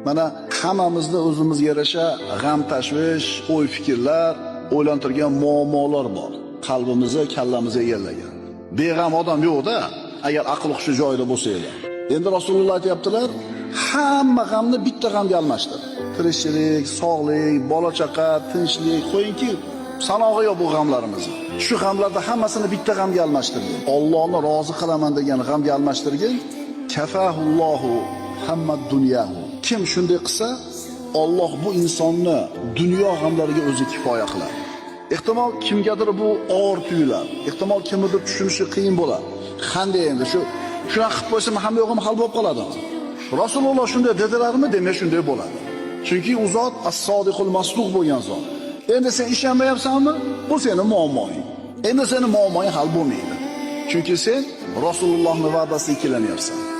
Mana hammamizda o'zimizga yarasha g'am, tashvish, o'y fikrlar, o'ylantirgan muammolar bor. Qalbimizni, kallamizni egallagan. Beg'am odam yo'q-da, agar aql hushi joyida bo'lsa edi. Endi Rasululloh aytayaptilar, hamma g'amni bitta g'amga almashtir. Tirikchilik, sog'lik, bola chaqa, tinchlik, qo'yingki, sanog'i yo'q bu g'amlarimizni. Shu g'amlarda hammasini bitta g'amga almashtirgin. Allohni rozi qilaman degan g'amga almashtirgin. Kafahullohu hamma dunyahu. Kim shunday qilsa, Alloh bu insonni dunyo g'amlariga o'zi kifoya qiladi. Ehtimol kimgadir bu og'ir tuyular, ehtimol kimnidir tushunishi qiyin bo'ladi. Qanday endi shu shunaqa qilib qo'ysam hamma yo'g'im hal bo'lib qoladimi? Rasululloh shunday dedilarmi? Demak shunday bo'ladi. Chunki u zot as-sodiqul masduq bo'lgan zot. Endi sen ishonmayapsanmi? Bu seni muammoing. Endi seni muammoing hal bo'lmaydi. Chunki sen Rasulullohning va'dasiga ikkilanyapsan.